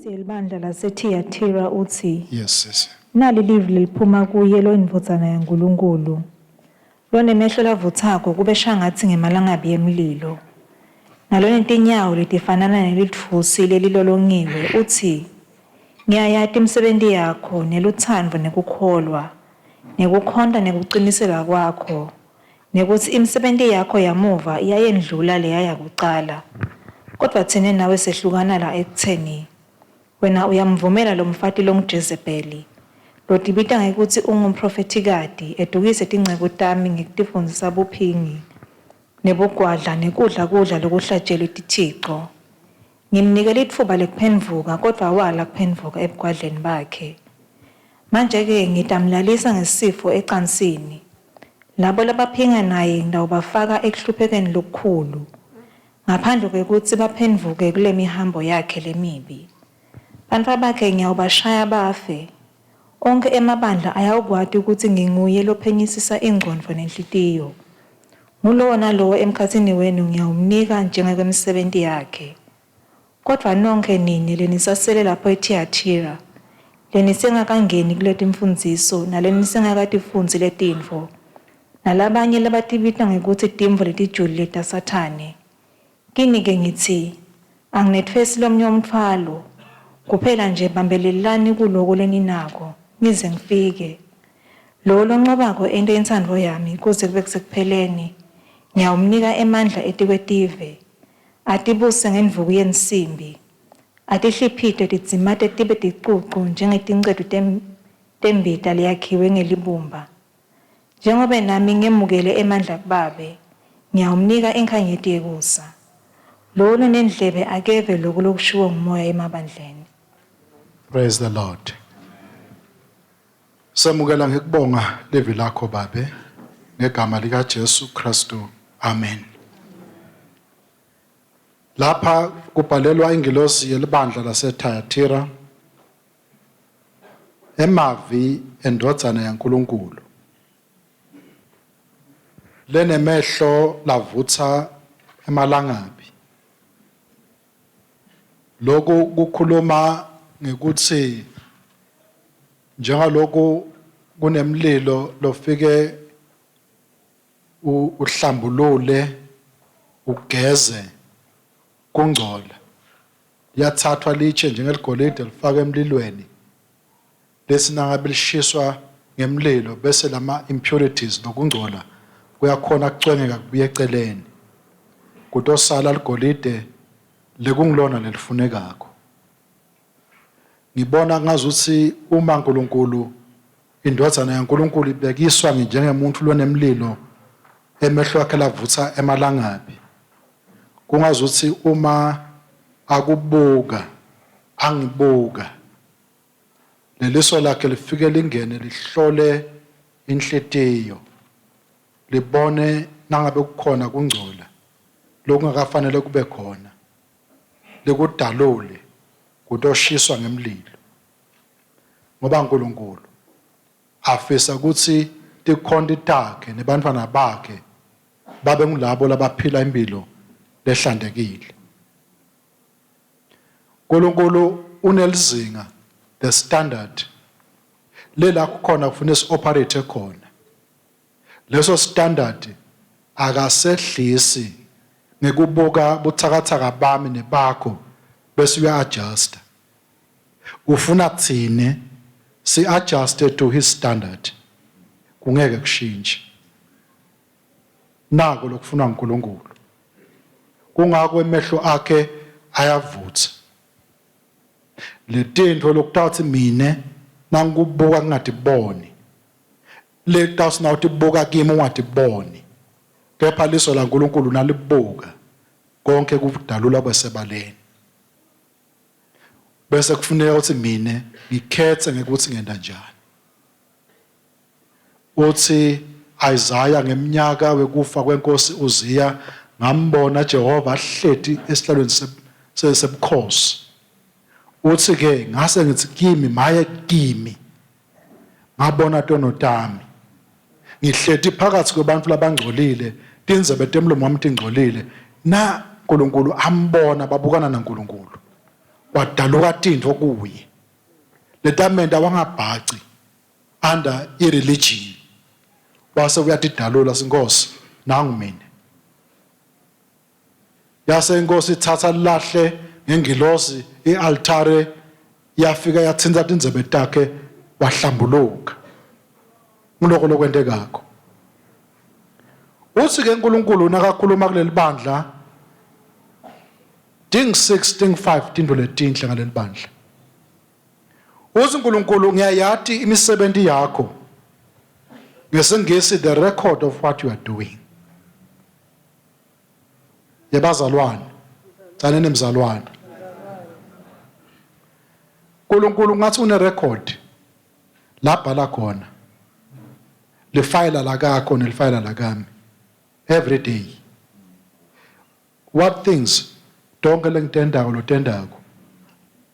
Yelibandla laseThiyathira utsi, Yes, sis. Nali livi leliphuma kuye loyiNdvodzana yaNkulunkulu, lonemehlo lavutsako kube shangatsi ngemalangabi emlilo, nalonetinyawo letifanana nelitfusi lelilolongiwe, utsi, Ngiyayati imisebenti yakho, nelutsandvo, nekukholwa, nekukhonta, nekucinisela kwakho, nekutsi imisebenti yakho yamuva iyayendlula leya yakucala. Kodvwa tsine nawe sehlukana la ekutseni wena uyamvumela lomfati longuJezebeli, lotibita ngekutsi ungumphrofethikati, edukise tinceku tami ngekutifundzisa buphingi, nebugwadla, nekudla kudla lokuhlatjelwe tithico. Ngimnike litfuba lekuphendvuka, kodvwa wala kuphendvuka ebugwadleni bakhe. Manje-ke ngitamlalisa ngesifo ecansini. Labo labaphinga naye ngitawubafaka ekuhluphekeni lokukhulu, ngaphandle kwekutsi baphendvuke kulemihambo yakhe lemibi. Bantfwabakhe ngiyawubashaya bafe. Onkhe emabandla ayawukwati kutsi nginguye lophenyisisa ingcondvo nenhlitiyo. Ngulowo nalowo emkhatsini wenu ngiyawumnika njengekwemisebenti yakhe. Kodvwa nonkhe nine lenisasele lapho eThiyathira, lenisengakangeni kuletimfundziso nalenisengakatifundzi letintfo, nalabanye labatibita ngekutsi tintfo letijulile taSathane, kini-ke ngitsi, anginetfwesi lomnye umtfwalo, kuphela nje bambelelani kuloko leninako, ngize ngifike. Lowo loncobako ente intsandvo yami kuze kube kusekupheleni, ngiyawumnika emandla etikwetive, atibuse ngendvuku yensimbi, atihliphite tidzimate tibe ticucu njengetincetu tembita leyakhiwe ngelibumba. Njengobe nami ngemukele emandla kuBabe, ngiyawumnika inkhanyeti yekusa. Lowo lonendlebe akeve loku lokushiwo nguMoya emabandleni. Praise the Lord. Samukela ngikubonga livi lakho Babe ngegama lika Jesu Kristu. Amen. Lapha kubhalelwa ingilosi yelibandla laseThyatira emavi endvodzana yaNkulunkulu lenemehlo lavutsa emalangabi. Lokhu kukhuluma ngekutsi njengaloku kunemlilo lofike uhlambulule ugeze kungcola liyathathwa litshe njengeligolide lifakwe emlilweni lesi nangabe lishiswa ngemlilo bese lama impurities nokungcola kuyakhona kucwengeka kubuye eceleni kutosala ligolide lekungilona lelifunekako. Ngibona ngazuthi uma uNkulunkulu indvodzana yaNkulunkulu ibekiswa njengemuntu lonemlilo emehlo akhe lavutsa emalangabi kungazuthi uma akubuka angibuka leliso lakhe lifike lingene lihlole inhlitiyo libone nangabe kukhona kungcola lokungakafanele kube khona likudalule kutoshiswa ngemlilo ngoba uNkulunkulu afisa ukuthi tikhonti takhe nebantfwana bakhe babe ngulabo labaphila impilo lehlantekile. uNkulunkulu unelizinga, the standard, lela kukhona kufanele si-operate khona. Leso standard akasehlisi ngekubuka butsakatsaka bami nebakho bese uya-adjusta. Ufuna tsine si-adjuste to his standard. Kungeke kushintshe. Nako lokufunwa nguNkulunkulu. Kungako emehlo akhe ayavutsa. Letintfo lokutawutsi mine nangikubuka ngingatiboni lekutawutsi nawutibuka kimi ungatiboni kepha liso laNkulunkulu nalibuka konke kudalula kwesebaleni. Bese kufuneka ukuthi mina ngikhetse ngekuthi ngenta njani. Uthi Isaiah ngeminyaka wekufa kwenkosi Uziya ngambona Jehova ahleti esihlalweni sebukhosi. Uthi ke ngase ngithi kimi maye kimi ngabona tono tami ngihleti phakathi kwebantfu labangcolile tindzebe temlomo wami tingcolile na uNkulunkulu ambona babukana naNkulunkulu. Kwadaluka tintfo kuye letamenta wangabhaci under ireligion, wase uyatidalula, sinkosi nangu mina. Yase inkosi ithatha lahle ngengilosi ialtare, yafika yathinta tindzebe takhe, wahlambuluka. Ngiloko lokwentekako. Uthi ke uNkulunkulu nakakhuluma kuleli bandla, ding 6 ding 5, tintfo letinhle ngaleli bandla. Uthi uNkulunkulu, ngiyayati imisebenzi yakho, ngesingisi the record of what you are doing. Yebazalwane, tsaneni mzalwane, uNkulunkulu ngathi une record labhala khona lifayela lakakho nelifayela lakami every day. What things tonke lengitendako, lotendako,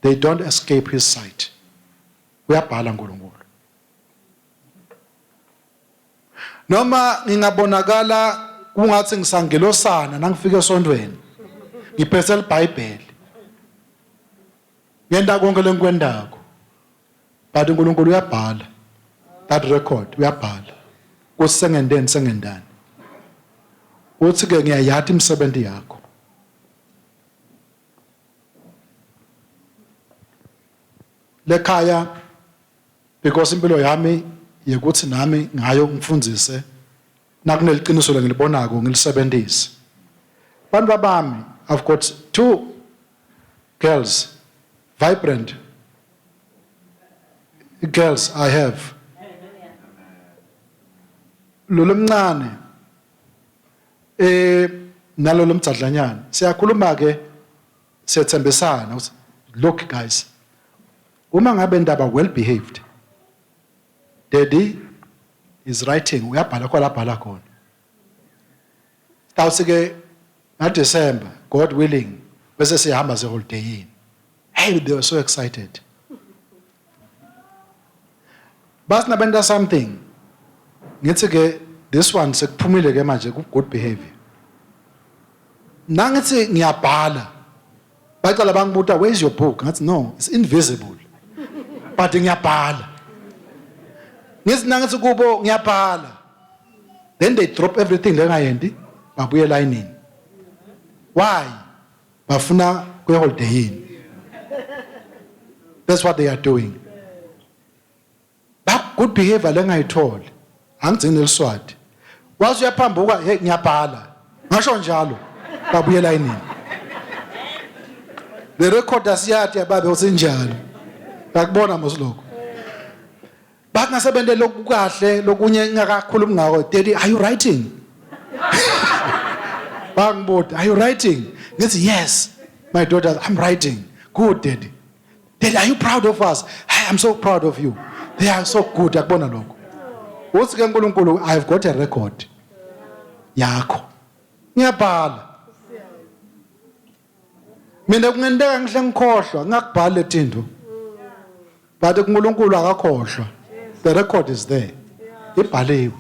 they don't escape his sight. Uyabhala uNkulunkulu. Noma ngingabonakala kungathi ngisangelosana nangifika esontweni, ngiphethe iBhayibheli, ngenta konke lengikwendako, but uNkulunkulu uyabhala that record, uyabhala kuthi sengendeni sengendani. Uthi ke, ngiyayati imisebenzi yakho. Lekhaya, because impilo yami yekuthi nami ngayo ngifundzise, nakuneliqiniso lengilibonako ngilisebenzise. Bantu bami, I've got two girls, vibrant girls I have. Lo lomncane nalo lomdzadlanyana, siyakhuluma ke, siyethembisana ukuthi, look guys, uma ngabe indaba well behaved, daddy is writing, uyabhala khona, abhala khona. Tawuthi ke ngaDecember, God willing, bese siyahamba seholidayini. Hey, they were so excited. Bathi nabenta something, ngithi ke this one sekuphumile ke manje ku good behavior. Nangithi ngiyabhala, bacala bangibuta, "Where is your book?" Ngathi, "No, it's invisible, but ngiyabhala." Ngithi nangithi kubo ngiyabhala, then they drop everything lengayendi, babuye elayinini. Why? Bafuna kuye holidayini. That's what they are doing. Ba good behavior lengayitholi, angigcini leliswati, waze uyaphambuka, hey, ngiyabhala, ngasho njalo, babuye elayinini. The record asiyati yababe usinjalo, ngakubona mos lokho. Bathi nasebente lokukahle, lokunye ngakakhulumi ngako, "Daddy, are you writing?" Bangibuta, "Are you writing?" Ngithi, "Yes, my daughter, I'm writing." "Good, daddy." "Daddy, are you proud of us?" "Hey, I'm so proud of you." They are so good. Akubona lokho. Uthi ke uNkulunkulu, I've got a record yakho, ngiyabhala mina. Kungenteka ngihle ngikhohlwa, ngingakubhali letinto, but uNkulunkulu akakhohlwa. The record is there, ibhaliwe.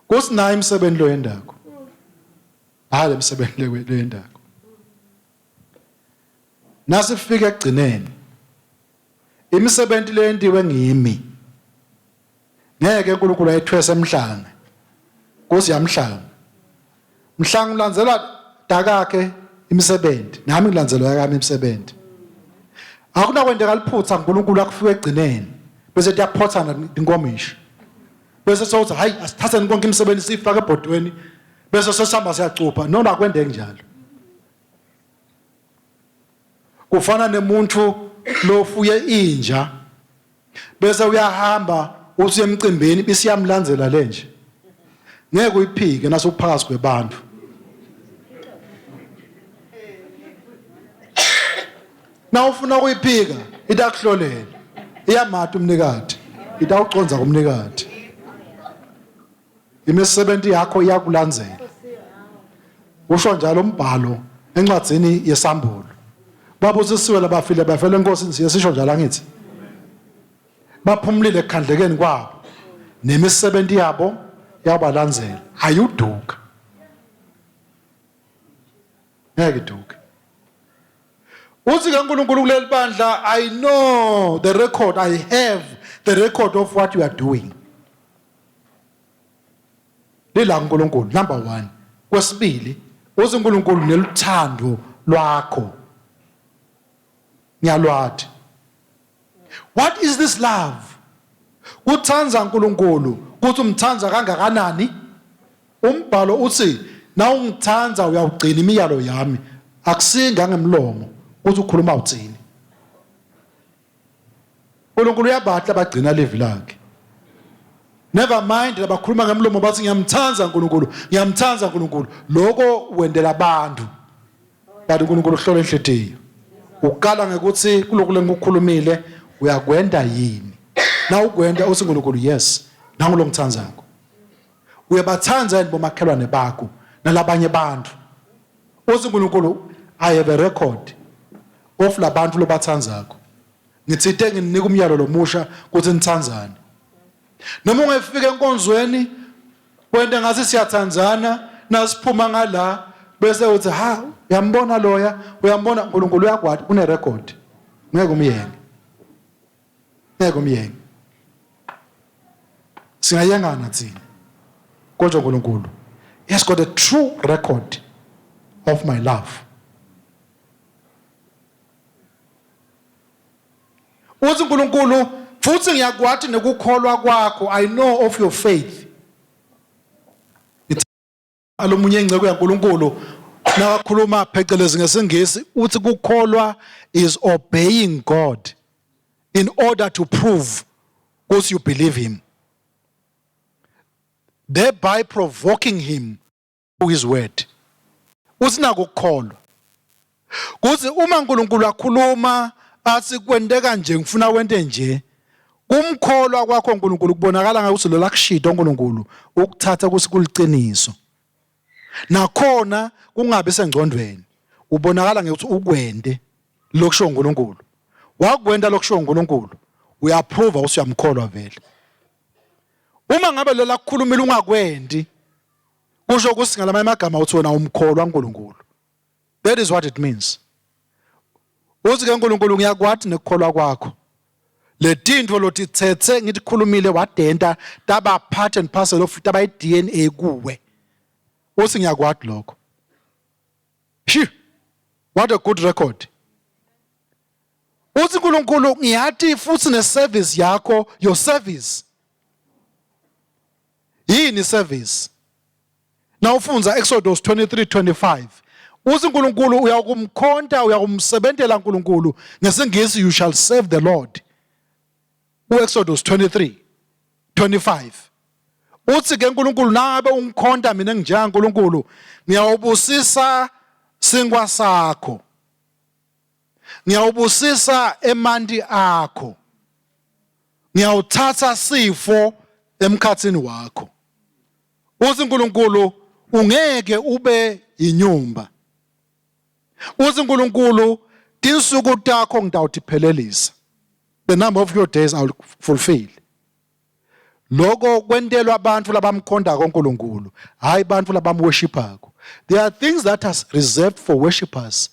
Kusinayo imisebenzi lo yendako, bhala imisebenzi lo yendako. Nasifika ekugcineni, imisebenzi leyentiwe ngimi ngeke uNkulunkulu ayithwese emhlanga kusi yamhlanga. Mhlanga ulandzela dakakhe imisebenzi, nami ngilandzela yakami imisebenzi. Akunakwenteka liphutha uNkulunkulu akufika ekugcineni bese tiyaphothana inkomishi, bese sewuthi, hayi, asithatheni konke imisebenzi siyifake ebhodweni, bese sesihamba siyacupha. Noma akwendeki njalo. Kufana nemuntu lofuye inja, bese uyahamba uthi emcimbini, bisiyamlandzela lenje, ngeke uyiphike nasuphakathi kwebantu. Na ufuna ukuyiphika, itakuhlolela, iyamata umnikati, itawuconza kumnikati. Imisebenzi yakho iyakulandzela, usho njalo umbhalo encwadzini yesambulo. Babusisiwe labafile bafela enkosini, siye sisho njalo, angithi? Baphumulile ekukhandlekeni kwabo, nemisebenzi yabo yabalandzela. Ayuduka, ngeke iduke. Uthi ke uNkulunkulu kuleli bandla I know the record I have the record of what you are doing. Lila uNkulunkulu number 1. Kwesibili uthi uNkulunkulu neluthando lwakho. Ngiyalwathi. What is this love? Kuthanda uNkulunkulu kuthi umthanda kangakanani? Umbhalo uthi nawungithanda uyawugcina imiyalo yami akusinga ngemlomo kuthi ukhuluma uthini. uNkulunkulu uyabatla abagcina livi lakhe. Never mind labakhuluma ngemlomo bathi ngiyamthanda uNkulunkulu, ngiyamthanda uNkulunkulu. Lokho wendela abantu. But uNkulunkulu uhlola inhlitiyo. Uqala ngekuthi kulokhu lengikukhulumile uyakwenda yini? Na ukwenda uthi uNkulunkulu yes, nangu lo ngithandzako. Uyabathanda yini bomakhelwane bakho nalabanye abantu? Uthi uNkulunkulu I have a record of labantu lobathandzako. Ngithinte nginika umyalo lomusha ukuthi nithandzane. Noma ungefika enkonzweni kwente ngathi siyathandzana nasiphuma ngala bese uthi ha uyambona loya uyambona uNkulunkulu uyakwati une record ngeke umyenge ngeke umyenge singayengana thina kodwa uNkulunkulu he has got a true record of my love uthi uNkulunkulu futhi ngiyakwati nekukholwa kwakho i know of your faith alomunye ingcebo yaNkulunkulu nakakhuluma phecelezi ngesingisi uthi kukholwa is obeying God in order to prove ukuthi you believe him thereby provoking him to his word usinako ukukholwa kuthi uma uNkulunkulu akhuluma athi kwenteka nje ngifuna wente nje kumkholwa kwakho uNkulunkulu kubonakala ngakuthi lo lakushito uNkulunkulu ukuthatha ukuthi kuliciniso nakhona kungabi sengcondweni ubonakala ngekuthi ukwente lokusho uNkulunkulu wakwenta lokusho uNkulunkulu uyaprova usuyamkholwa vele uma ngabe lo lakukhulumile ungakwendi kusho ukuthi ngalamanye amagama uthi wena umkholwa uNkulunkulu that is what it means uthi ke uNkulunkulu ngiyakwathi nekukholwa kwakho letinto lotithethe ngitikhulumile wadenta taba part and parcel of taba iDNA kuwe uthi ngiyakwathi lokho shi what a good record uthi uNkulunkulu ngiyati futhi ne service yakho your service yini service nawufunza Exodus 23:25 uthi uNkulunkulu uyakumkhonta uyakumsebentela uNkulunkulu ngesingisi you shall serve the Lord uExodus 23:25 uthi ke uNkulunkulu nangabe ungikhonta mina nginjenga uNkulunkulu ngiyawubusisa sinkwa sakho ngiyawubusisa emanti akho ngiyawuthatha sifo emkhathini wakho uthi uNkulunkulu ungeke ube inyumba uthi uNkulunkulu tinsuku takho ngitawutiphelelisa the number of your days I will fulfill Lokho kwentelwa abantu labamkhondako uNkulunkulu, hayi abantu labamworshiphako. There are things that are reserved for worshippers.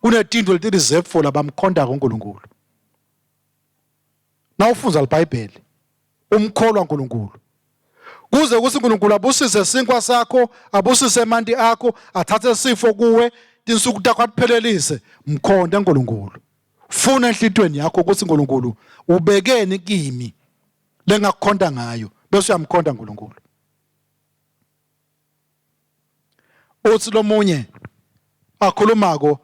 Kunetinto leti reserved for labamkhondako uNkulunkulu. Nawufundza liBhayibheli, umkholwa uNkulunkulu. Kuze kuthi uNkulunkulu abusise sinkwa sakho, abusise emanti akho, athathe sifo kuwe, tinsuku takho atiphelelise, mkhonde uNkulunkulu. Funa enhlitweni yakho ukuthi uNkulunkulu ubekeni kimi lengakukhonta ngayo bese uyamkhonta uNkulunkulu. Uthi lomunye akhulumako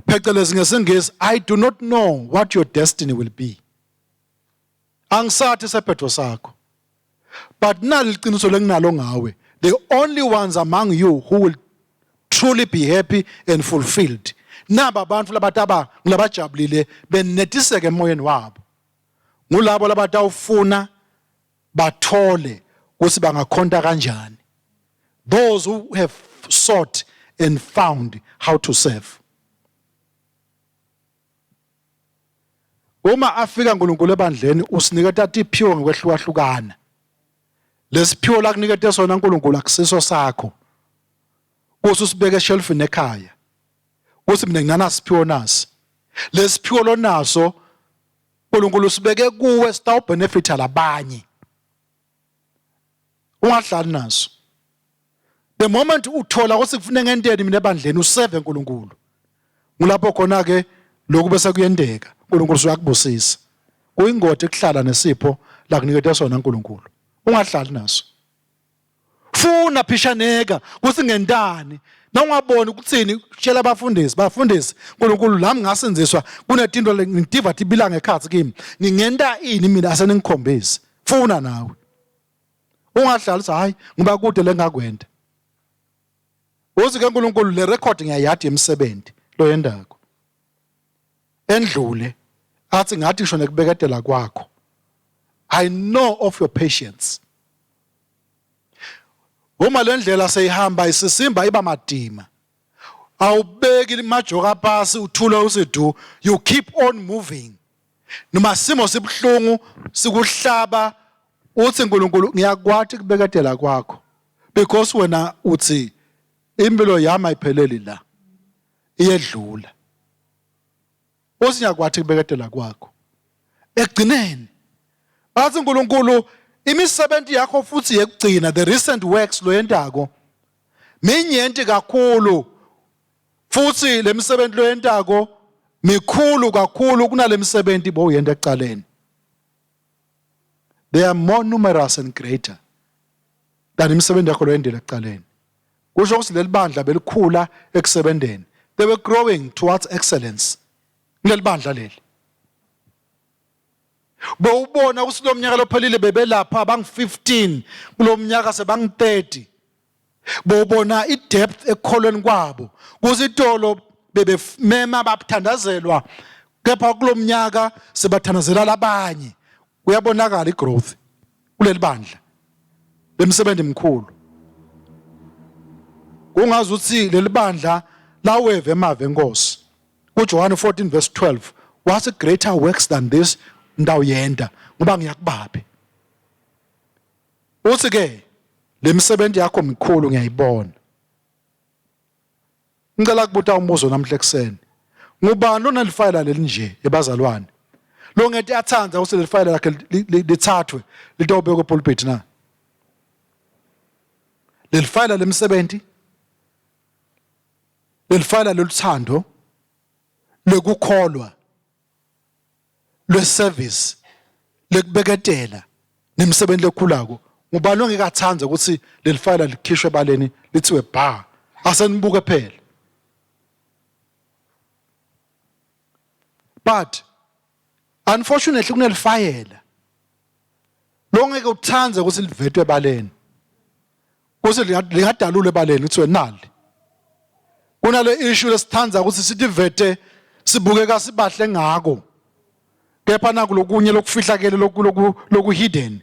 phecelezi ngesingisi I do not know what your destiny will be. Angisathi sephetho sakho. But nali iqiniso lenginalo ngawe. The only ones among you who will truly be happy and fulfilled. Naba abantu labataba ngilabajabulile benetiseke emoyeni wabo. Ngulabo labatawufuna bathole ukuthi bangakhonta kanjani. Those who have sought and found how to serve. Uma afika uNkulunkulu ebandleni usiniketa tiphiwo ngokwehlukahlukana. Lesiphiwo lakunikete sona uNkulunkulu akusiso sakho. Kuthi usibeke eshelfini ekhaya. Kuthi mina nginanasiphiwo nasi. Lesiphiwo lonaso uNkulunkulu sibeke kuwe sitawubenefita labanye. Ungadlali naso. The moment uthola ukuthi kufuneka ngenteni mina ebandleni useve uNkulunkulu. Ngulapho khona ke lokhu bese kuyendeka. uNkulunkulu usuyakubusisa. Kuyingoti ukuhlala nesipho la kunikete sona uNkulunkulu. Ungadlali naso. Funa phishaneka kuthi ngentani. Nawungaboni ukuthini tshela abafundisi, bafundisi uNkulunkulu lami ngasinziswa kunetinto ngidiva tibila ngekhathi kimi. Ngingenta ini mina aseningikhombise. Funa nawe. Ungadlali uthi hayi ngoba kude lengakwenda. Uthi ke uNkulunkulu le record ngiyayadi yemisebenzi loyendako. Endlule athi ngathi ngisho nekubeketela kwakho. I know of your patience. Uma le ndlela seyihamba isisimba iba madima. Awubeki imajoka pasi uthula usidu you keep on moving. Noma simo sibuhlungu sikuhlaba uthi uNkulunkulu ngiyakwati kubeketela kwakho because wena uthi impilo yami ayipheleli la iyedlula. Uthi ngiyakwathi kubeketela kwakho. Ekugcineni athi uNkulunkulu imisebenzi yakho futhi yekugcina the recent works loyentako minyenti kakhulu futhi lemisebenzi loyentako mikhulu kakhulu kunalemisebenzi bowuyenta ekucaleni. They are more numerous and greater than imisebenzi yakho loyendile ekucaleni. Kusho ukuthi leli bandla belikhula ekusebenzeni. They were growing towards excellence. Kuleli bandla leli. Bowubona ukuthi lo mnyaka lophelile bebelapha bangu-15 kulo mnyaka sebangu-30. Bowubona i-depth ekukholweni kwabo. Kuzitolo bebemema bathandazelwa kepha kulomnyaka sebathandazela labanye. Kuyabonakala i-growth kuleli bandla. Lemsebenzi mkhulu. Kungazi ukuthi leli bandla laweve emave enkosi. KuJohane 14 verse 12 wathi greater works than this ndawuyenda ngoba ngiyakubabe. Uthi ke lemisebenzi yakho mikhulu ngiyayibona. Ngicela kubuta umbuzo namhla ekuseni. Ngubani lonelifayela lelinje ebazalwane? Lo ngeke athanda ukuthi lelifayela lakhe lithathwe litobekwa epulpit na? Lelifayela lemsebenzi lelifayela loluthando lekukholwa lweservice lekubeketela nemisebenzi lekhulako ngubani ongeke athande ukuthi leli fayela likhishwe ebaleni lithiwe bha asenibuke phela but unfortunately kunelifayela longeke uthande ukuthi livetwe ebaleni kuthi lingadalulwa ebaleni kuthiwe nali kunale issue lesithanda ukuthi sitivete sibukeka sibahle ngako kepha naku lokunye lokufihlakele loku loku loku hidden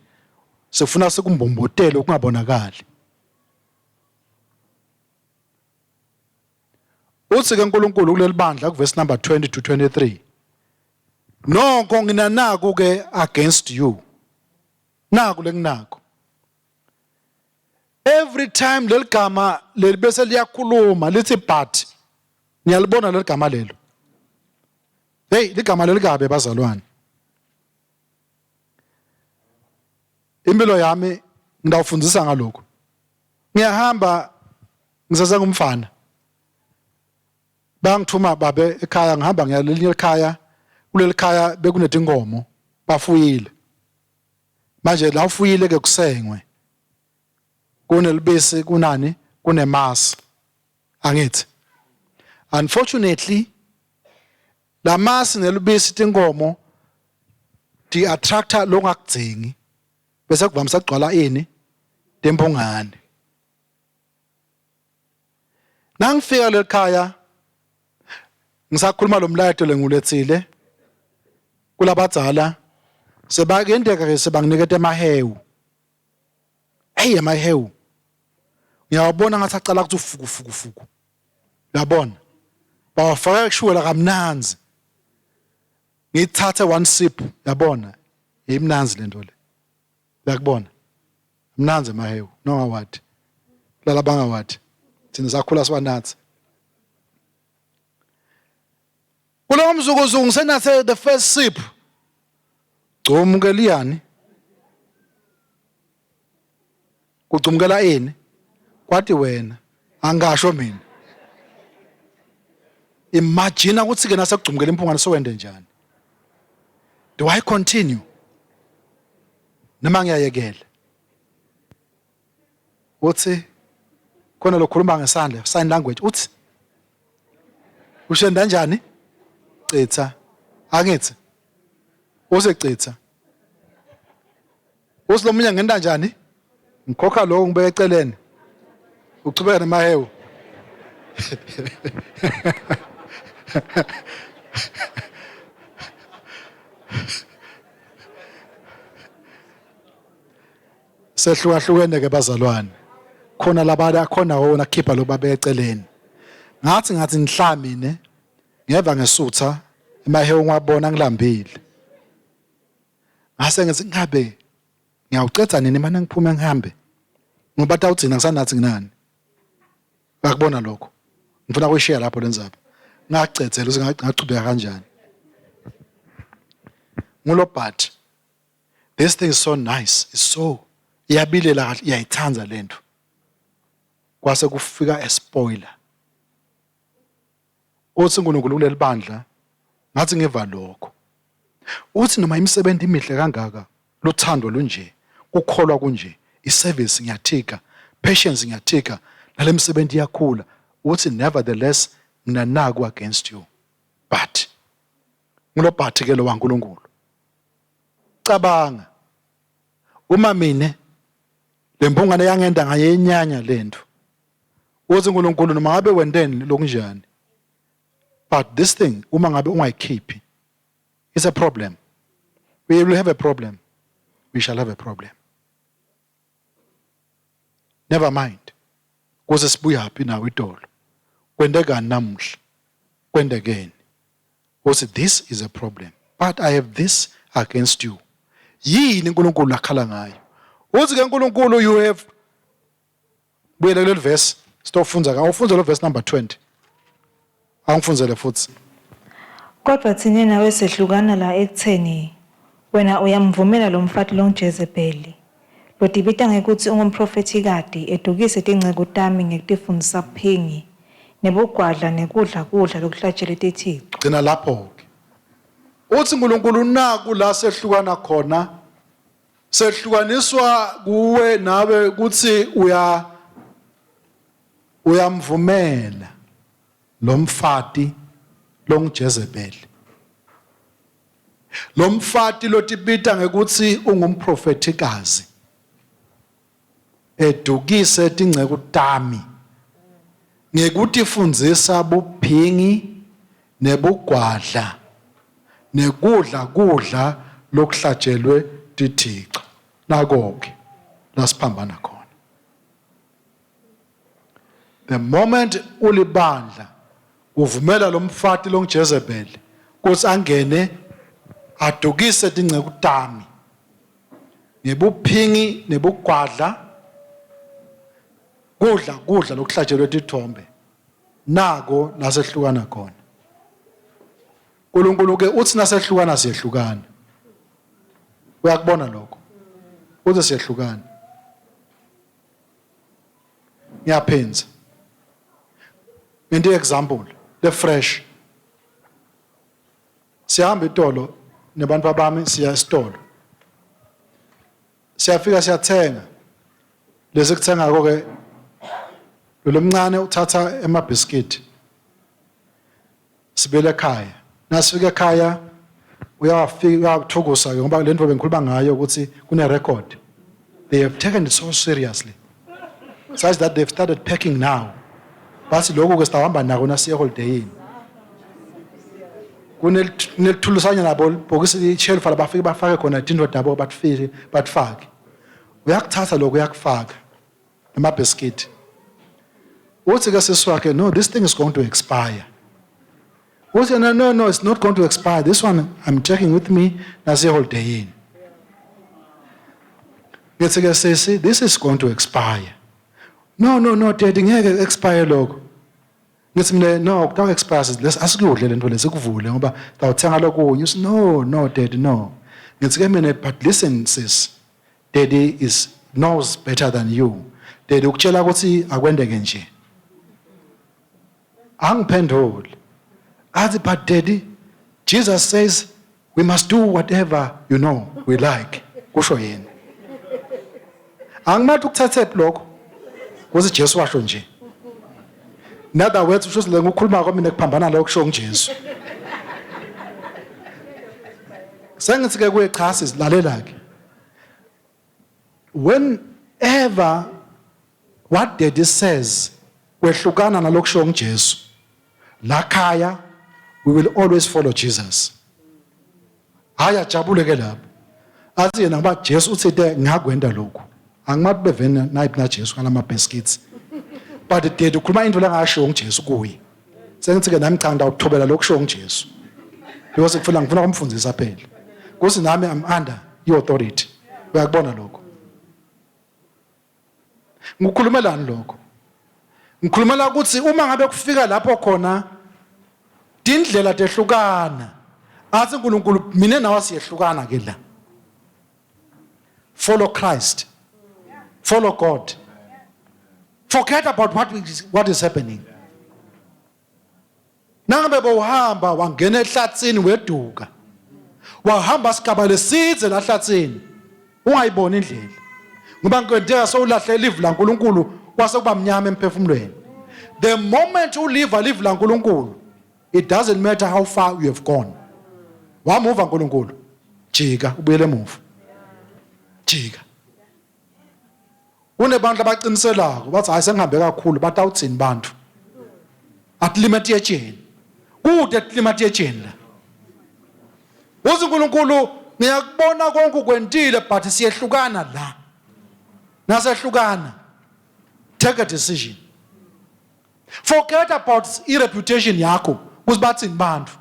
sifuna sikumbombotele okungabonakali uthi ke uNkulunkulu kuleli bandla kuverse number 20 to 23 nonko nginanaku ke against you naku lenginako Every time leli gama leli bese liyakhuluma lithi but niyalibona leli gama lelo. Hey ligama leli kabi bazalwane. Impilo yami ngidawufundisa ngalokho. Ngiyahamba ngisasengumfana. Bangithuma babe ekhaya ngihamba ngiya lelinye ekhaya kuleli khaya bekunetinkomo bafuyile. Manje la ufuyile ke kusengwe. Kunelibisi kunani kunemasi. Angithi. Unfortunately lamasi nelubisi tinkomo ti attractor longakudzingi bese kuvamisa kugcwala ini tempungane. Nangifika lelikhaya ngisakhuluma lo mlayeto lenguletsile kulabadzala sebakuyenteka ke sebanginiketa emahewu. Hey emahewu. Ngiyawabona ngathi acala ukuthi ufuku fuku fuku. Uyabona? Bawafaka kushukela kamnanzi. Ngithathe one sip, yabona? Imnanzi lento le. Uyakubona? Mnanzi emahewu, nongawathi. Lala bangawathi. Thina sakhula siwanatha. Kulowo mzukuzuku ngisenathe the first sip. Gcumkeliyani. Kugcumkela ini? Kwati wena. Angasho mina. Imagine ukuthi ke nasekugcumkela imphungane sowende njani. Do I continue? Noma ngiyayekela? Uthi khona lokhuluma ngesandla sign language uthi ushenda kanjani? Citha. Angithi usecitha. Uthi lomunye ngenta njani? Ngikhokha lokho ngibeke eceleni. Uchubeka nemahewu. Sehlukahlukene ke bazalwane. Khona labala khona wona khipha lo babeke eceleni. Ngathi ngathi ngihla mina ngeva ngesutha emahewu ngiwabona ngilambile. Ngase ngithi ngabe ngiyawuceda nini manje ngiphume ngihambe ngoba tawugcina ngisanathi nginani ngakubona lokho ngifuna kuyishiya lapho lenzaba ngacedzela ukuthi ngachubeka kanjani ngulo but this thing is so nice is so iyabilela kahle iyayithanda lento kwase kufika a spoiler Uthi uNkulunkulu kuleli bandla ngathi ngiva lokho. Uthi noma imisebenzi imihle kangaka, luthando lunje, kukholwa kunje, iservice ngiyathika, patience ngiyathika, nale misebenzi iyakhula. Uthi nevertheless nginanaku against you. But ngulo but ke lo waNkulunkulu. Cabanga uma mina lembungane yangenda ngayenyanya lento. Uthi uNkulunkulu noma ngabe wenteni lokunjani but this thing uma ngabe ungayikhiphi it's a problem. We will have a problem. We shall have a problem. Never mind. Kuze sibuyaphi nawo idolo. Kwendekani namuhla? Kwendekeni? Uthi this is a problem but I have this against you. Yini uNkulunkulu akhala ngayo? Uthi ke uNkulunkulu you have Buyele kuleli verse sitofundza ka awufunze lo verse number 20. Angifundzele futhi. Kodwa thina nawe sehlukana la ekutheni wena uyamvumela lo mfati longuJezebeli lotibita ngekutsi ungumprofethikati edukise tinceku tami ngekutifundisa buphingi nebugwadla nekudla kudla lokuhlatjelwe tithico. Gcina lapho ke. Uthi uNkulunkulu naku la sehlukana khona Sehlukaniswa kuwe nawe kuthi uya uyamvumela lo mfati longuJezebeli. Lo mfati lotibita ngekuthi ungumprofethikazi edukise tinceku tami ngekutifundzisa buphingi nebugwadla nekudla kudla lokuhlatshelwe tithico nako-ke lasiphambana khona the moment ulibandla uvumela lo mfati longuJezebeli kutsi angene adukise tinceku tami ngebuphingi nebugwadla kudla kudla lokuhlatshelwe tithombe nako lasehlukana khona uNkulunkulu ke uthi nasehlukana siyehlukana uyakubona lokho uthi siyehlukana ngiyaphinza ngento example le fresh Siyahamba itolo nebantu bami siya esitolo. Siyafika siyathenga. Lesi kuthengako ke lo mncane uthatha emabhiskidi. Sibuyele ekhaya. Nasifika ekhaya uyawafika uyathukusa ke ngoba le nto bengikhuluma ngayo ukuthi kune record. They have taken it so seriously. Such that they've started packing now. Bathi lokhu ke sitawuhamba nako nasiye holidayini. Kunelithulusanya nabo libhokisi ishelf labafike bafake khona tintfo tabo batfike batfake. Uyakuthatha lokho uyakufaka emabhiskidi. Uthi ke sisi wakhe no this thing is going to expire. Uthi no no no it's not going to expire this one I'm taking with me nasiye holidayini. Ngithi ke sisi this is going to expire. No no no daddy ngeke expire lokho. Ngithi mina no kutawu expire lesi asikudle lento lesi kuvule ngoba tawuthenga lokunye. Uthi no no daddy no. Ngithi ke mina but listen sis. Daddy is knows better than you. Daddy ukutshela ukuthi akwendeke nje. Angiphenduli. Athi but daddy Jesus says we must do whatever you know we like. Kusho yena. Angimathi ukuthathephi lokho. Kuthi Jesu washo nje. In other words usho le ngokukhuluma kwami nekuphambana lokho kusho ngiJesu. Sengithi ke kuye cha sizilalela ke. Whenever what daddy says kwehlukana nalokusho ngiJesu. La khaya we will always follow Jesus. Hayi ajabule ke lapho. Athi yena ngoba Jesu uthite ngakwenda lokhu. Angimathi bevena nayiphi na Jesu ngalama biscuits. But daddy ukhuluma into lengasho ngiJesu kuye. Sengithi ke nami cha ngitawuthobela lokusho ngiJesu. Because ngifuna ngifuna ukumfundisa phela. Kuthi nami I'm under your authority. Uyakubona lokho. Ngikukhulumelani lokho? Ngikhulumela ukuthi uma ngabe kufika lapho khona tindlela tehlukana. Athi uNkulunkulu mina nawe siyehlukana ke la. Follow Christ. Follow God. Forget about what is, what is happening. Nangabe bowuhamba wangena ehlathini weduka. Wahamba sigaba lesidze lahlathini. Ungayiboni indlela. Ngoba kwenzeka sowulahle live laNkuluNkulu kwase kuba mnyama emphefumulweni. The moment uliva live laNkuluNkulu, it doesn't matter how far you have gone. Wamuva uNkulunkulu. Jika ubuyele emuva. Jika. Kunebantu abaqiniselako bathi hayi sengihambe kakhulu batawuthini bantu. Atilimati etsheni. Kude atilimati etsheni la. Uthi uNkulunkulu ngiyakubona konke ukwentile but siyehlukana la. Nasehlukana. Take a decision. Forget about i-reputation yakho ukuthi bathini bantu.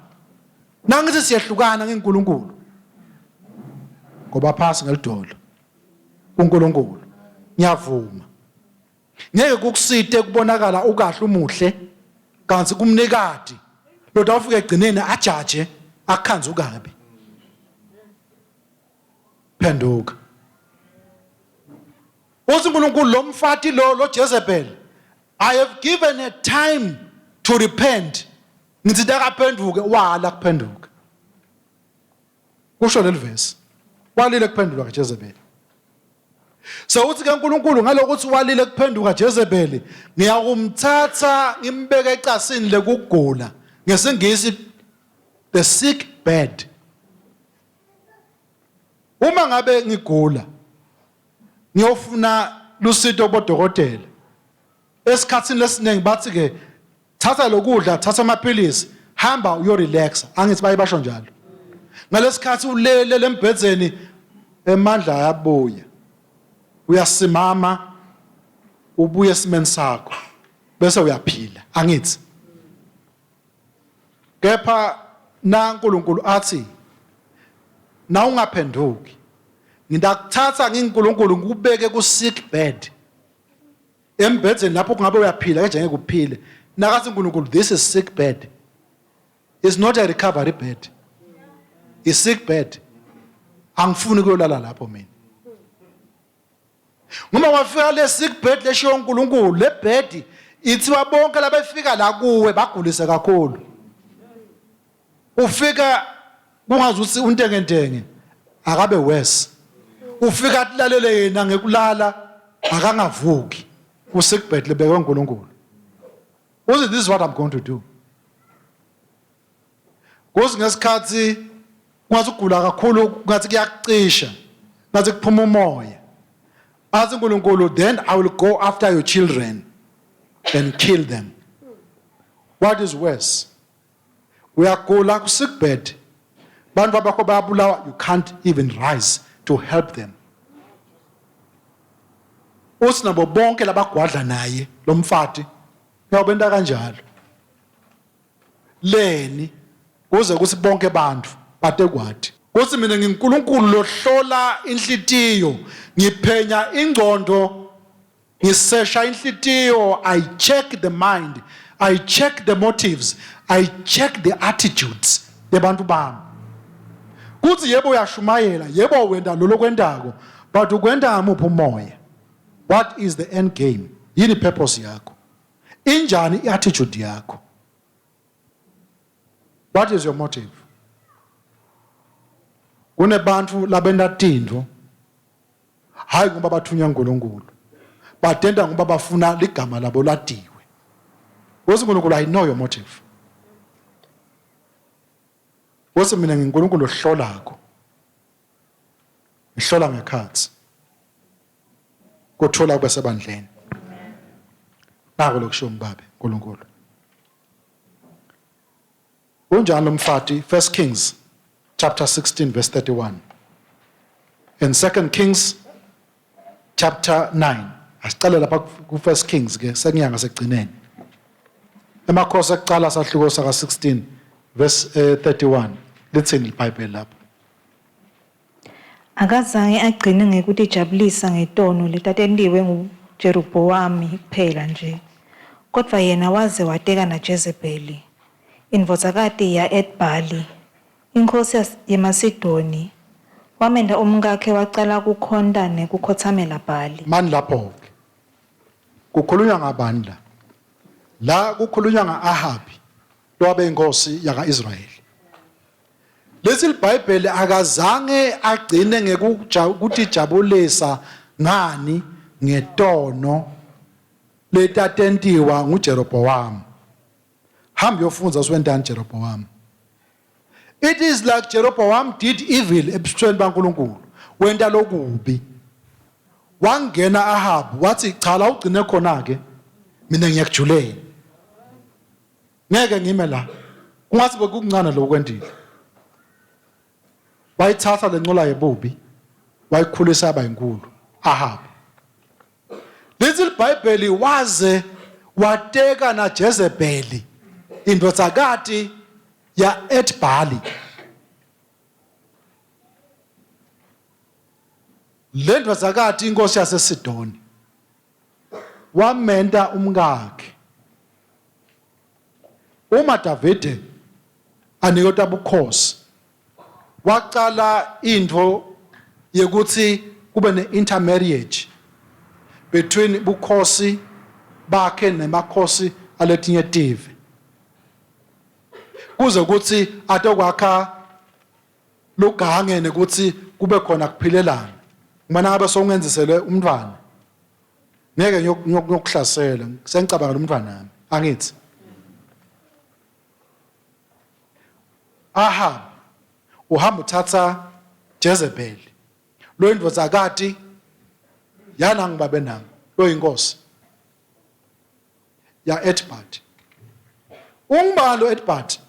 Nangithi siyehlukana ngeNkulunkulu. Ngoba phasi ngelidolo. kuNkulunkulu ngiyavuma ngeke kukusite kubonakala ukahle umuhle kanti kumnikati lodwa ufike egcineni ajaje akhanze ukabi phenduka uthi uNkulunkulu lo mfati lo lo Jezebel I have given a time to repent ngithi akaphenduke wala kuphenduka Kusho leli verse. Walile kuphenduka kaJezebeli. So uthi ke uNkulunkulu ngalokuthi walile kuphenduka Jezebeli, ngiyakumthatha ngimbeke ecasini lekugula. NgesiNgisi the sick bed. Uma ngabe ngigula ngiyofuna lusito kubodokotela. Esikhathini lesiningi bathi ke thatha lokudla thatha amaphilisi hamba uyorelaxa angithi baye basho njalo ngalesikhathi ulele lembhedzeni emandla ayabuya uyasimama ubuye esimeni sakho bese uyaphila angithi kepha na uNkulunkulu athi na ungaphenduki ngidakuthatha nginguNkulunkulu ngikubeke ku sick bed embhedzeni lapho kungabe uyaphila kanje ngeke uphile nakathi uNkulunkulu this is sick bed it's not a recovery bed is sick bed angifuni kuyolala lapho mina ngoba wafika le sick bed leshiwo uNkulunkulu le bed ithiwa bonke labefika la kuwe bagulise kakhulu ufika kungazuthi untengentenge akabe worse ufika atilalele yena ngekulala akangavuki kusick bed lebekwe uNkulunkulu uthi this is what I'm going to do kuthi ngesikhathi kungathi ugula kakhulu kungathi kuyakucisha ngathi kuphuma umoya athi uNkulunkulu then I will go after your children and kill them what is worse uyagula ku sick bed bantu abakho bayabulawa you can't even rise to help them uthi nabo bonke labagwadla naye lo mfati uyawubenta kanjalo leni kuze kuthi bonke abantu batekwati kuthi mina nginguNkulunkulu lohlola inhlitiyo ngiphenya ingcondo ngisesha inhlitiyo i check the mind. I check the motives, I check the attitudes yabantu bami. Kuthi yebo uyashumayela, yebo wenda lolo kwendako, but ukwenda ngamuphi umoya? What is the end game? Yini purpose yakho? Injani i-attitude yakho? What is your motive? Kunebantu labenta tintfo hayi ngoba bathunywa uNkulunkulu. Batenta ngoba bafuna ligama labo ladiwe. Wosi uNkulunkulu, I know your motive. Wosi mina ngiNkulunkulu ohlolako. Ngihlola ngekhatsi. Kuthola kube sebandleni. Nako lokushiwo ngibabe uNkulunkulu. Unjani lomfati? 1 Kings chapter 16 verse 31. And 2 Kings chapter 9. Asiqale lapha ku 1 Kings ke sekunyanga sekugcineni. Emakhosi ekuqala sahluko saka 16 verse 31. Lithini iBhayibheli lapho? Akazange agcine ngekutijabulisa ngetono letatentiwe nguJerobowamu kuphela nje, kodvwa yena waze wateka naJezebeli, indvodzakati ya-Etbhali, inkhosi yemaSidoni, wamenta umkakhe wacala kukhonta nekukhotsamela Bhali. Mani lapho-ke. Kukhulunywa ngabani la? La kukhulunywa nga-Ahabi lowabe inkosi yaka-Israyeli. Lesi liBhayibheli akazange agcine ngekutijabulisa ngani ngetono letatentiwa nguJerobowamu. Hamba uyofunza uswentani Jerobowamu. It is like Jeroboam did evil ebusweni baNkulunkulu. Wenta lokubi. Wangena Ahab wathi cha la ugcine khona ke mina ngiyakujulela. Ngeke ngime la. Kungathi bekukuncane lokho kwendile. Wayithatha lencola yebubi wayikhulisa yaba inkulu Ahab. Lithi iBhayibheli waze wateka naJezebeli indvodzakati ya Etbali. Le ndvodzakati inkosi yaseSidoni wamenta umkakhe. Uma Davide aniketwa bukhosi waqala into yekuthi kube ne-intermarriage between bukhosi bakhe nemakhosi aletinye tive kuze kuthi atokwakha lugange nekuthi kube khona kuphilelana uma ngabe sowungenziselwe umntwana ngeke ngiyokuhlasela sengicabanga umntwana nami angithi Ahab uhamba uthatha Jezebel lo indvodzakati yana ngibabe nami lo inkosi ya Edbert ungibani lo Edbert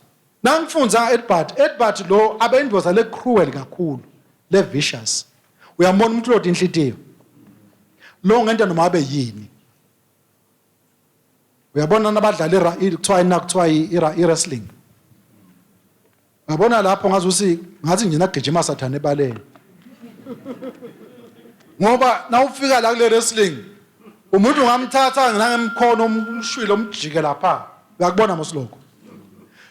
nangifundza Edbert Edbert lo abe indvodza le cruel kakhulu le vicious uyambona umuntu lodi inhlitiyo lo ngenta noma abe yini uyabona nabadlala kuthiwa yini kuthiwa i-wrestling uyabona lapho ngazi ukuthi ngathi nje nagijima sathane ebaleni ngoba nawufika la kule wrestling umuntu ungamthatha nangemkhono umshwile umjike lapha uyakubona mos lokho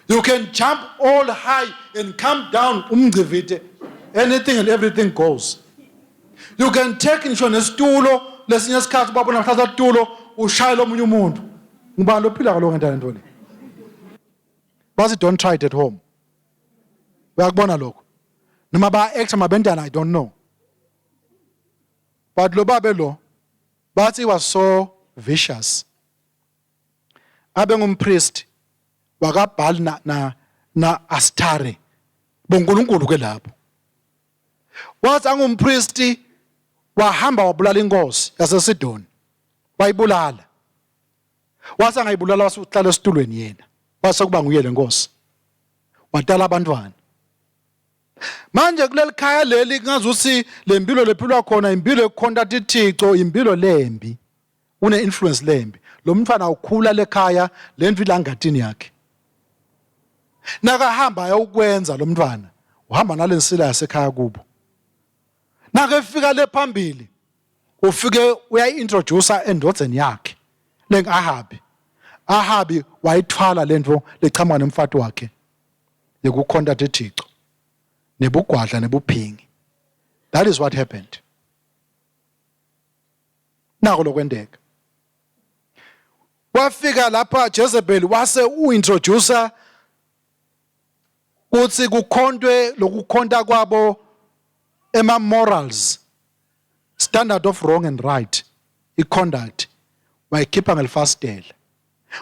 you can jump all high and come down umngcivite anything and everything goes You can take ngisho nesitulo lesinye isikhathi babona mhlawumbe isitulo ushayela omunye umuntu. Ngubani lophila kaloku ngento lento le? Bathi don't try it at home. Uyakubona lokho? Noma ba actor mabentana I don't know. But lo babe lo bathi was so vicious. Abe ngumpriest wakaBaal na na, na Astare. BoNkulunkulu ke lapho. Wathi angumpristi wahamba wabulala inkosi yaseSidoni. Wayibulala. Wathi angayibulala wasuhlala esitulweni yena. Wase kuba nguye lenkosi. Watala abantwana. Manje kuleli khaya leli kungazuthi lempilo lephilwa khona impilo ekukhonta tithixo impilo lembi. Une influence lembi. Lo mntwana ukhula lekhaya lento ilangatini yakhe. Nakahamba ayokwenza lo mntwana uhamba nalensila yasekhaya kubo. Nakefika le phambili ufike uyayi-introduce endodzeni yakhe lengu-Ahabi. Ahabi wayithwala lentfo lechamuka nemfati wakhe yekukhonta tithico nebugwadla nebuphingi. That is what happened. Nako lokwenteka. Wafika lapha Jezebel wase uintroducer kutsi kukhontwe lokukhonta kwabo ema morals standard of wrong and right i-conduct wayikhipha ngelifasitela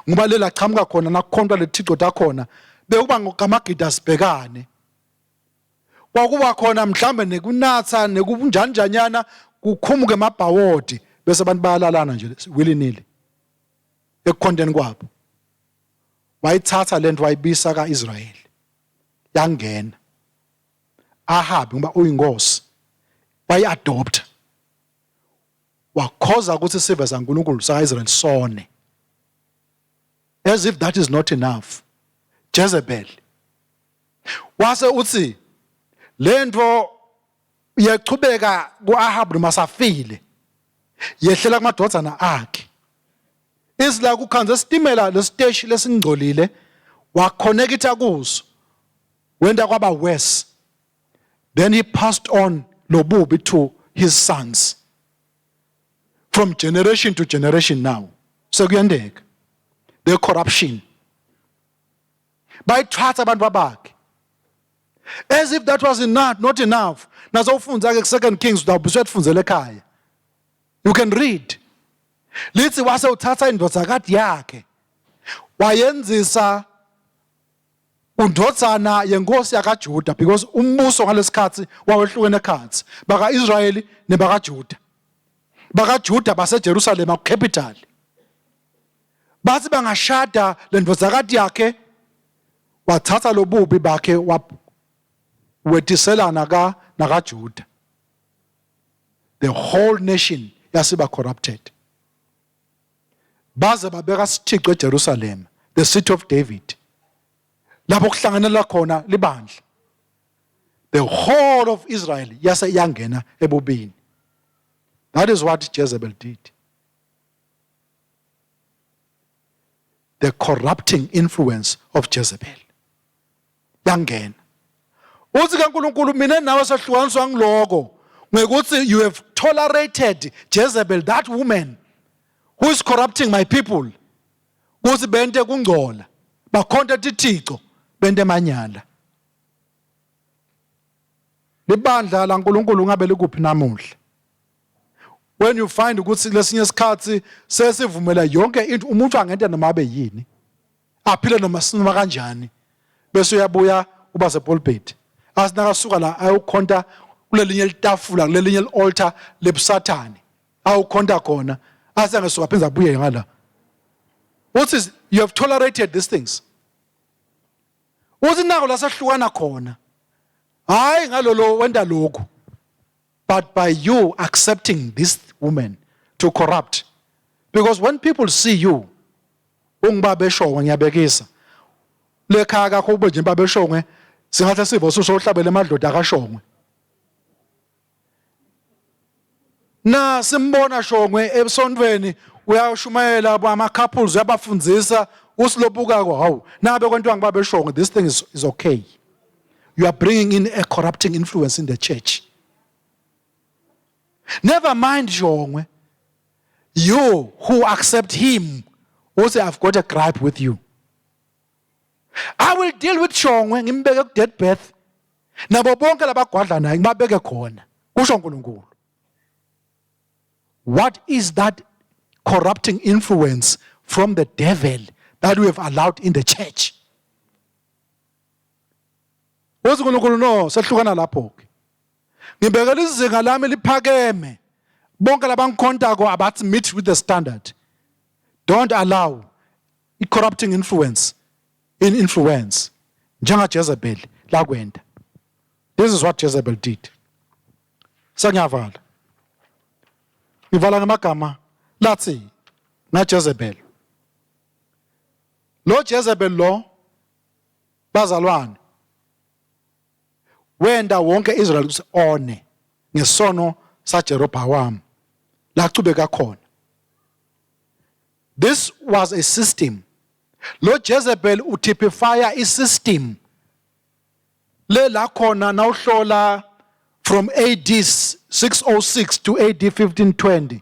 ngoba lela chamuka khona nakukhontwa lethico takhona bekuba ngokamagida sibhekane kwakuba khona mhlambe nekunatha nekubunjanjanyana kukhumuke emabhawodi bese abantu bayalalana nje willy nilly ekukhonteni kwabo wayithatha lento wayibisa kaIsrayeli yangena Ahabi ngoba uyinkosi wayiadopta wakhoza ukuthi sive saNkulunkulu sakaIsrael sone as if that is not enough Jezebel wase uthi lento yechubeka kuAhab noma safile yehlela kumadvodzana akhe isila kukhanze isitimela lesiteshi lesingcolile wakhonekitha kuso wenta kwaba worse then he passed on lobubi to his sons from generation to generation now sekuyendeka the corruption bayithatha abantu babakhe as if that was enough not enough naso ufundza ke second kings utawube usuyafundzela ekhaya you can read lithi wase uthatha indvodzakati yakhe wayenzisa undvodzana yenkosi yakaJuda because umbuso ngalesikhathi wawehlukene ekhatsi baka-Israyeli nebakaJuda bakaJuda baseJerusalema capital bathi bangashada lendvodzakati yakhe wathatha lobubi bakhe wetiselana ka nakaJuda the whole nation yasiba corrupted baze babeka sithico eJerusalem the city of David lapho kuhlanganela khona libandla the whole of Israel yase yangena ebubini that is what Jezebel did the corrupting influence of Jezebel yangena uthi kaNkuluNkulu mina nawe sehlukaniswa ngiloko ngekuthi you have tolerated Jezebel that woman who is corrupting my people kuthi bente kungcola bakhonta tithico bente manyala libandla laNkuluNkulu ngabe likuphi namuhla when you find ukuthi lesinye isikhathi sesivumela yonke into umuntu angenta noma abe yini aphile noma sinoma kanjani bese uyabuya uba sepulpit asinakasuka la ayokhonta kulelinye litafula kulelinye altar lebusathane awukhonta khona asengesuka phindze abuye ngala uthi you have tolerated these things uthi nako lasehlukana khona hayi ngalolo wenta lokhu but by you accepting this woman to corrupt because when people see you ungibaba eshongwe ngiyabekisa lekhaya kakho ube nje baba eshongwe singathi sivo ususohlabela emadloda akashongwe na simbona shongwe esontweni uyashumayela ama couples uyabafundzisa usilobukako hawu nabe kwentwa ngibaba eshongwe this thing is, is okay you are bringing in a corrupting influence in the church never mind shongwe you who accept him who say i've got a gripe with you i will deal with shongwe ngimbeke ku dead birth nabo bonke labagwadla naye ngibabeke khona kusho uNkulunkulu what is that corrupting influence from the devil that we have allowed in the church uthi uNkulunkulu no sehlukana lapho ke ngibekela izinga lami liphakeme bonke labangikhontako abathi meet with the standard don't allow i corrupting influence in influence njenga Jezebel lakwenda this is what Jezebel did sengiyavala ngivala ngamagama lathi nga Jezebel lo Jezebel lo bazalwane wenda wonke Israel ukuthi one ngesono saJeroboam lachubeka khona this was a system Lo Jezebel utypifya isystem le la khona nawuhlola from AD 606 to AD 1520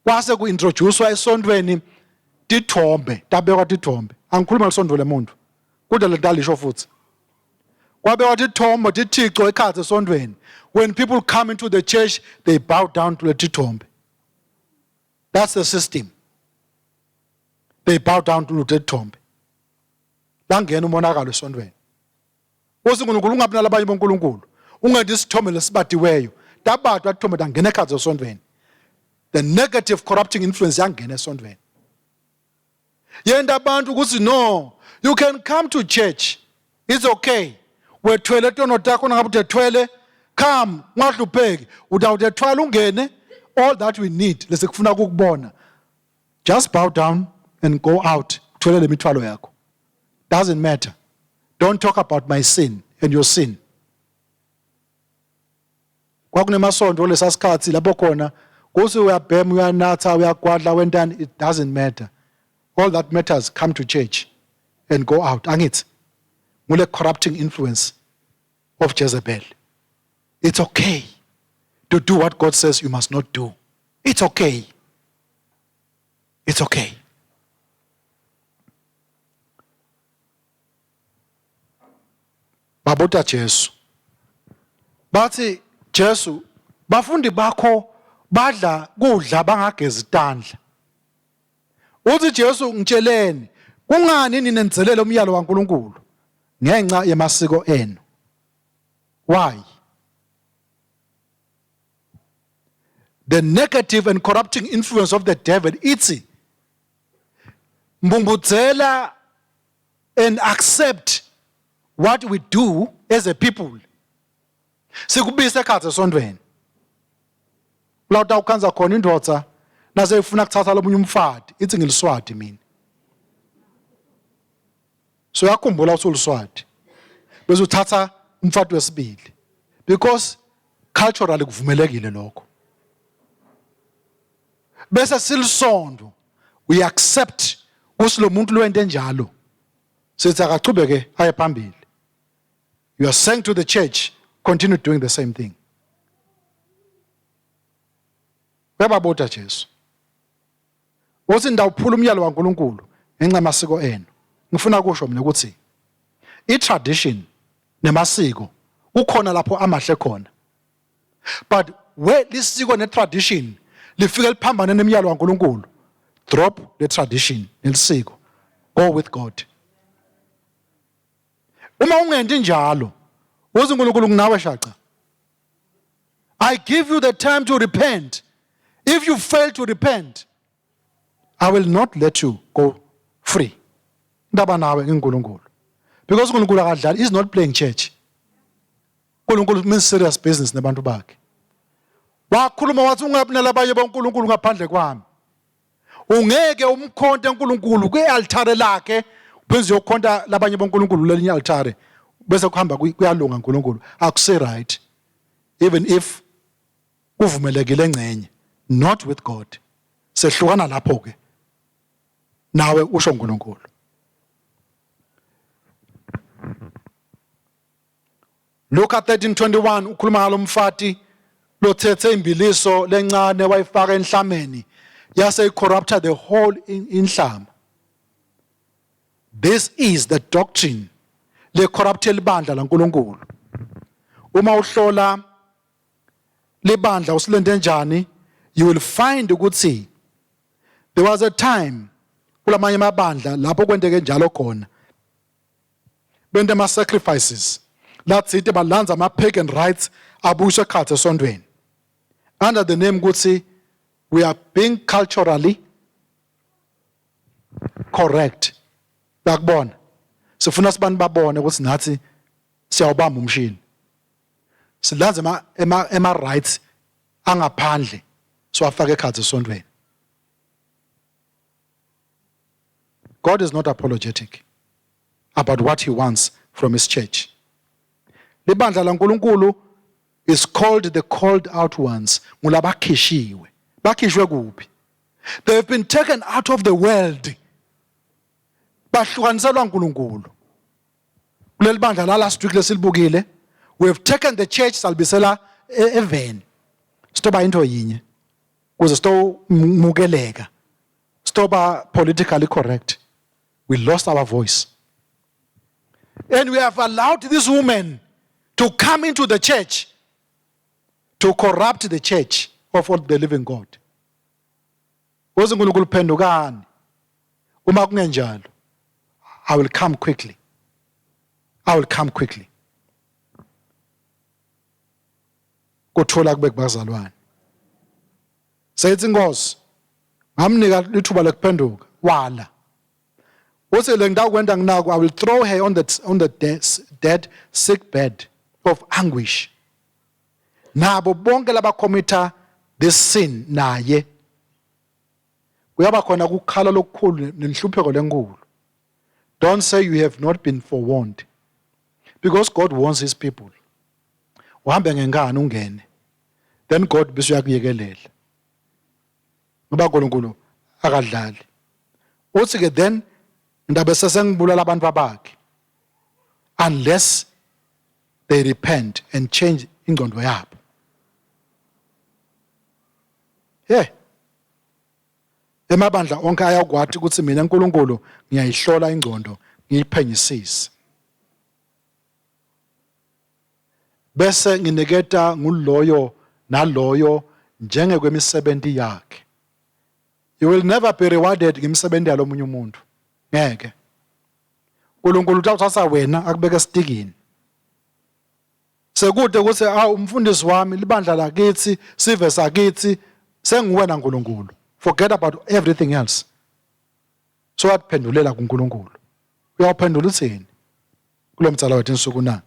kwase kuintroducewa esontweni tithombe tabekwa tithombe angikhuluma lisontfo lemuntu kodwa letalisho futhi kwabekwa tithombe tithico ekhatsi esontweni when people come into the church they bow down to the tithombe that's the system they bow down to the tithombe langena umonakalo esontweni Nkosi uNkulunkulu ungabi nalabanye boNkulunkulu ungenzi isithombe lesibadiweyo tabadwa tithombe tangena ekhathi esontweni the negative corrupting influence yangena esontweni yenta abantu ukuthi no you can come to church it's okay wethwele tono takho nangabe udethwele come ungahlupheki utawudethwala ungene all that we need lesikufuna ukukubona just bow down and go out uthwele le mithwalo yakho doesn't matter don't talk about my sin and your sin kwakunemasonto lesasikhathi lapho khona kuthi uyabhema uyanatha uyagwadla wentani it doesn't matter all that matters come to church and go out angithi ngule corrupting influence of Jezebel it's okay to do what God says you must not do it's okay it's okay babuta Jesu bathi Jesu bafundi bakho badla kudla bangagezi tandla uthi Jesu ngitsheleni kungani ninenzelela umyalo kaNkuluNkulu ngenxa yemasiko enu why the negative and corrupting influence of the devil ithi mbumbudzela and accept what we do as a people sikubise ekhatsi esontweni la utawukhandza khona indvodza naseyifuna kuthatha lomunye umfati ithi ngiliswati mina so uyakhumbula ukuthi uliswati bese uthatha umfati wesibili because culturally kuvumelekile lokho bese silisondo we accept ukuthi lo muntu lwento enjalo sithi akachubeke aye phambili you are saying to the church continue doing the same thing uyababuta Jesu uthi ndawuphula umyalo waNkuluNkulu ngenxa yamasiko enu ngifuna kusho mina ukuthi i-tradition nemasiko kukhona lapho amahle khona but where lisiko ne-tradition lifike liphambane nemyalo waNkuluNkulu drop the tradition nelisiko go with God uma ungenti njalo uze uNkulunkulu kunawe shaqa I give you the time to repent if you fail to repent I will not let you go free ndaba nawe nginguNkulunkulu because uNkulunkulu akadlali is not playing church uNkulunkulu means serious business nabantu bakhe wakhuluma wathi ungabi nalabanye boNkulunkulu ngaphandle kwami ungeke umkhonte uNkulunkulu kwi-altare lakhe bese uyokhonta labanye boNkulunkulu lelinye altare bese kuhamba kuyalunga uNkulunkulu akuse right even if kuvumelekile engcenye not with God sehlukana lapho ke nawe usho uNkulunkulu Luka 13:21 ukhuluma ngalomfati lothethe imbiliso lencane wayifaka enhlameni yase icorrupta the whole inhlama This is the doctrine le corrupte libandla laNkuluNkulu uma uhlola libandla usilende njani you will find ukuthi there was a time kulamanye amabandla lapho kwenteke njalo khona bente ama sacrifices latsite balanza ama pagan rites abuyiswe ekhatsi esontweni under the name ukuthi we are being culturally correct bakubona sifuna sibantu babone ukuthi nathi siyawubamba umshini silanze ema ema, ema rights angaphandle siwafake ekhatsi esontweni God is not apologetic about what he wants from his church. Libandla laNkulunkulu is called the called out ones, ngulabakhishiwe. Bakhishwe kuphi? They have been taken out of the world. Bahlukaniselwa uNkulunkulu. Kuleli bandla la last week lesilibukile, we have taken the church salibisela e-, eveni. Sitoba into yinye. Kuze sitomukeleka. Sitoba politically correct. We lost our voice. And we have allowed this woman to come into the church to corrupt the church of all the living God. Woze uNkulunkulu phendukani. Uma kungenjalo, I will come quickly. I will come quickly. Kuthola kube kubazalwane. Seyithi inkosi ngamnika ithuba lokuphenduka wala. Uthi le ngitakwenta nginako I will throw her on the on the dead sick bed of anguish. Nabo bonke labakhomitha this sin naye kuyaba khona kukhala lokukhulu nenhlupheko lenkulu. Don't say you have not been forewarned. Because God warns his people. Uhambe ngenkani ungene. Then God bese uyakuyekelela. Ngoba uNkulunkulu akadlali. Uthi ke then ndabe sesengibulala abantu abakhe. Unless they repent and change ingqondo yabo. Hey. Emabandla onke ayakwathi ukuthi mina uNkulunkulu ngiyayihlola ingqondo ngiyiphenyisise. Bese nginiketa nguloyo naloyo njengekwemisebenzi yakhe. You will never be rewarded ngemisebenzi yalomunye umuntu. Ngeke. uNkulunkulu utawuthatha wena akubeke esitikini. Sekude ukuthi awu umfundisi wami libandla lakithi sive sakithi senguwena uNkulunkulu. Forget about everything else. So waphendulela kuNkulunkulu. Uyawuphendula uthini? Kulo mdzala wethu insuku na?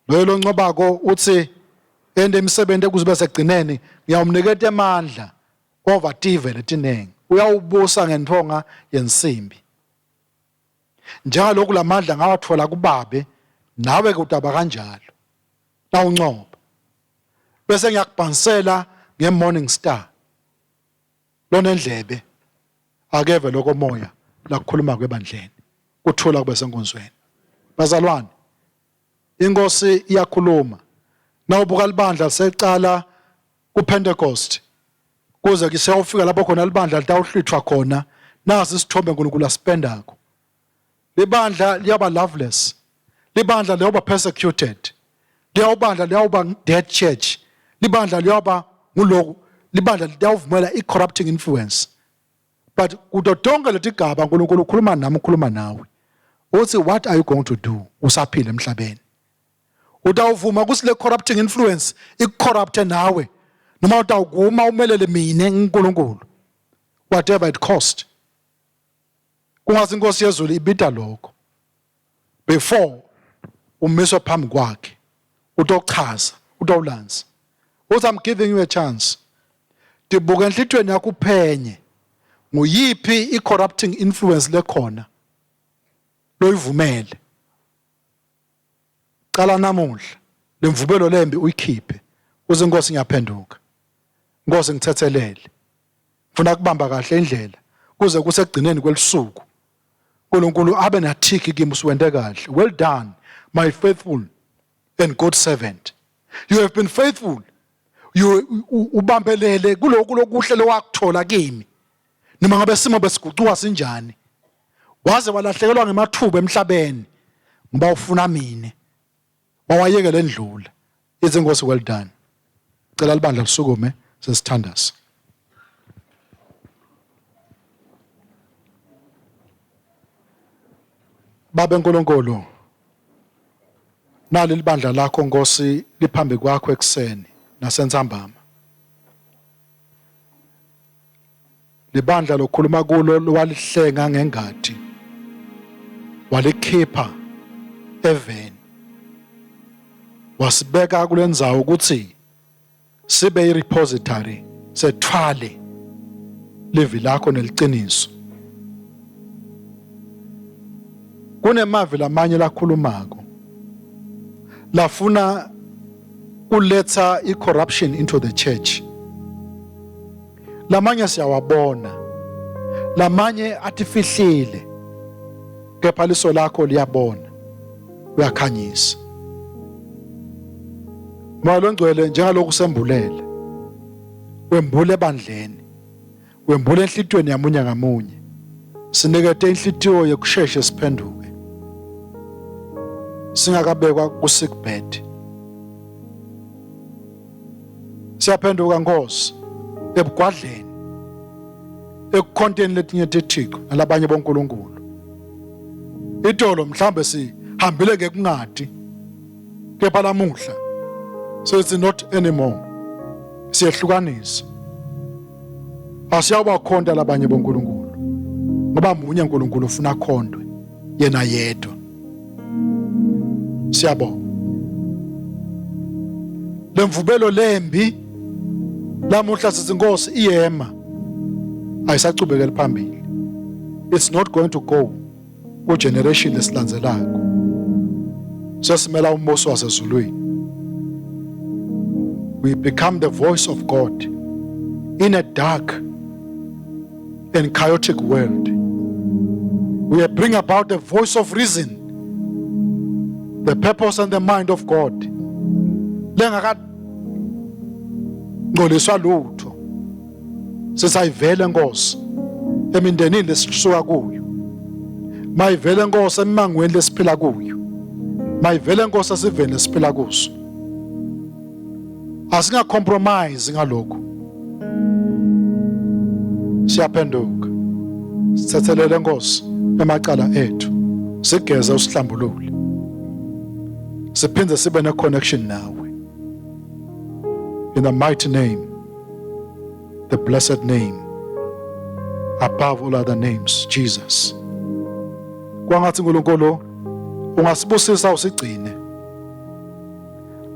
Loyo loncobako uthi ende imisebenzi ekuze sekugcineni ngiyawumniketa emandla over tive letiningi. Uyawubusa ngentonga yensimbi. Njalo kulamandla ngawathola kubabe nawe ke utaba kanjalo. Nawuncoba. Bese ngiyakubhansela nge-morning star. Lonendlebe akeve lokho moya lakukhuluma kwebandleni. Kuthula kube senkonzweni. Bazalwane, inkosi iyakhuluma. Nawubuka libandla seqala kuPentecost kuze kuseyofika lapho khona libandla litawuhlwithwa khona nasi isithombe uNkulunkulu asipendako. Libandla liyaba loveless. Libandla liyoba persecuted. Liyawubandla liyawuba dead church. Libandla liyoba nguloku. Libandla liyawuvumela i-corrupting influence. But kuto tonke letigaba uNkulunkulu ukhuluma nami ukhuluma nawe. Uthi what are you going to do usaphila emhlabeni? Utawuvuma ukuthi le corrupting influence ikucorrupte nawe noma utawukuma umelele mina uNkulunkulu whatever it cost. Kungathi inkosi yezulu ibida lokho before umiswa phambi kwakhe utochaza utowulanza uthi I'm giving you a chance tibuka enhlitweni yakho uphenye nguyiphi i-corrupting influence lekhona loyivumele Cala namuhla lemvubelo lembi uyikhiphe uze Nkosi ngiyaphenduka. Nkosi ngithethelele. Ngifuna kubamba kahle indlela kuze kusekugcineni kwelisuku. uNkulunkulu abe nathiki kimi usuwente kahle. Well done my faithful and good servant. You have been faithful. You ubambelele kulokhu lokuhle lowakuthola kimi. Noma ngabe simo besigucuka sinjani. Waze walahlekelwa ngemathuba emhlabeni ngoba ufuna mina. Wawayekela endlula. Ithi inkosi well done. Cela libandla lisukume sesithandaza. Babe nkulunkulu nali libandla lakho Nkosi liphambi kwakho ekuseni nasentsambama. Libandla lokhuluma kulo lowalihlenga ngengadi walikhipha eveni wasibeka kulendzawo ukuthi sibe i-repository sethwale livi lakho neliciniso. Kunemavi lamanye lakhulumako lafuna kuletha i-corruption into the church. Lamanye siyawabona, lamanye atifihlile. Kepha liso lakho liyabona. Uyakhanyisa. Moya longcwele njengalokhu sembulele. Wembule ebandleni. Wembule enhlitiyweni yamunye ngamunye. Sinikete inhlitiyo yekusheshe siphenduke. Singakabekwa ku sick bed. Siyaphenduka Nkosi ebugwadleni ekukhonteni letinye tithixo nalabanye bonkulunkulu. Itolo mhlambe sihambile ngekungati kepha lamuhla so it's not anymore. Siyehlukanisa. Asiyawubakhonta labanye bonkulunkulu ngoba munye uNkulunkulu ufuna akhontwe yena yedwa. Siyabonga. Lemvubelo lembi lamuhla sithi inkosi iyema ayisachubekeli phambili. It's not going to go ku generation lesilandzelako. Sesimela umbuso wasezulwini. We become the voice of God in a dark and chaotic world. We bring about the voice of reason, the purpose and the mind of God. Lengakangcoliswa lutho. Sisayivele Nkosi emindenini lesisuka kuyo. Mayivele Nkosi emangweni lesiphila kuyo. Mayivele Nkosi esiveni lesiphila kuso. Asinga compromise ngalokho. Siyaphenduka. Sithethelele Nkosi emacala ethu. Sigeze usihlambulule. Siphinde sibe ne connection nawe. In the mighty name, the blessed name, above all other names, Jesus. Kwangathi uNkulunkulu ungasibusisa usigcine.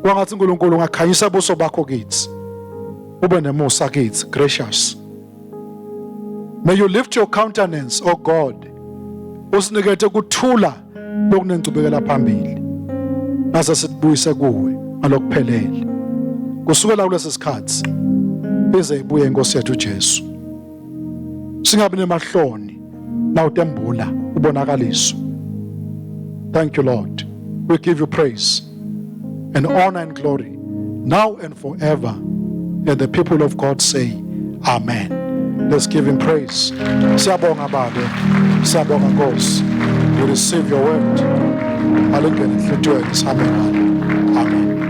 Kwangathi uNkulunkulu ungakhanyisa ubuso bakho kithi. Ube nemusa kithi, gracious. May you lift your countenance, O God. Usinikete kuthula lokunengcubekela phambili. Nase sibuyise kuwe ngalokuphelele. Kusukela kulesi sikhathi ize ibuye inkosi yethu Jesu. Singabi nemahloni nawutembula ubonakaliso. Thank you Lord. We give you praise and honor and glory now and forever. And the people of God say, Amen. Let's give him praise. Siyabonga Babe. Siyabonga Nkosi. We receive your word. Alingene enhlitiyweni sihambe ngalo. Amen.